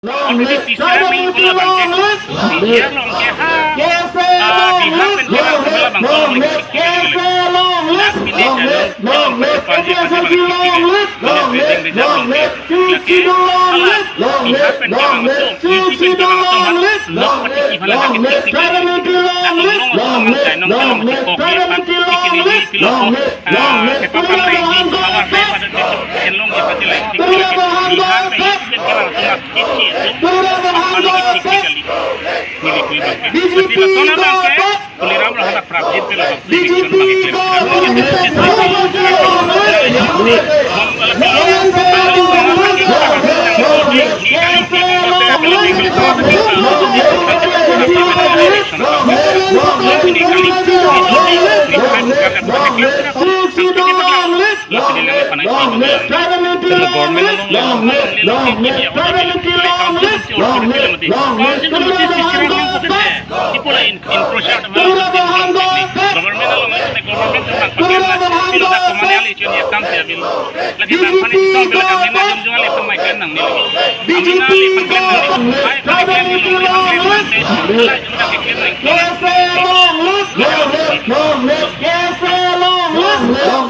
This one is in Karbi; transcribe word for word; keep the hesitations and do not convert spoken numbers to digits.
Long live. Tribal unity long live. Long live. Long live. K S A long live. Long live. Long live. K S A long live. Long live. Long live. K P S C long live. Long live. Long live. Long live. Long live. Long live. Long live. Long live. Tribal unity long live. Long live. Long live. Tribal unity long live. Long live. Long live. Long live. Long live. Long live. Long live. Long live. Long live. B J P go back. Tuliram Ronghang prapjin pe labang B J P election bagi go back. Long live. Long live. Long live. Tribal unity long live. Long live. Long live. Tribal unity long live. Long live. Long live. Tuliram Ronghang go back. Ipola in, in crucial Tuliram Ronghang go back. Government along, government along, Tuliram Ronghang go back. Lagi B J P go back. B J P go back. Tribal unity long live. K S A long live. Long live. Long live. K S A long live. Long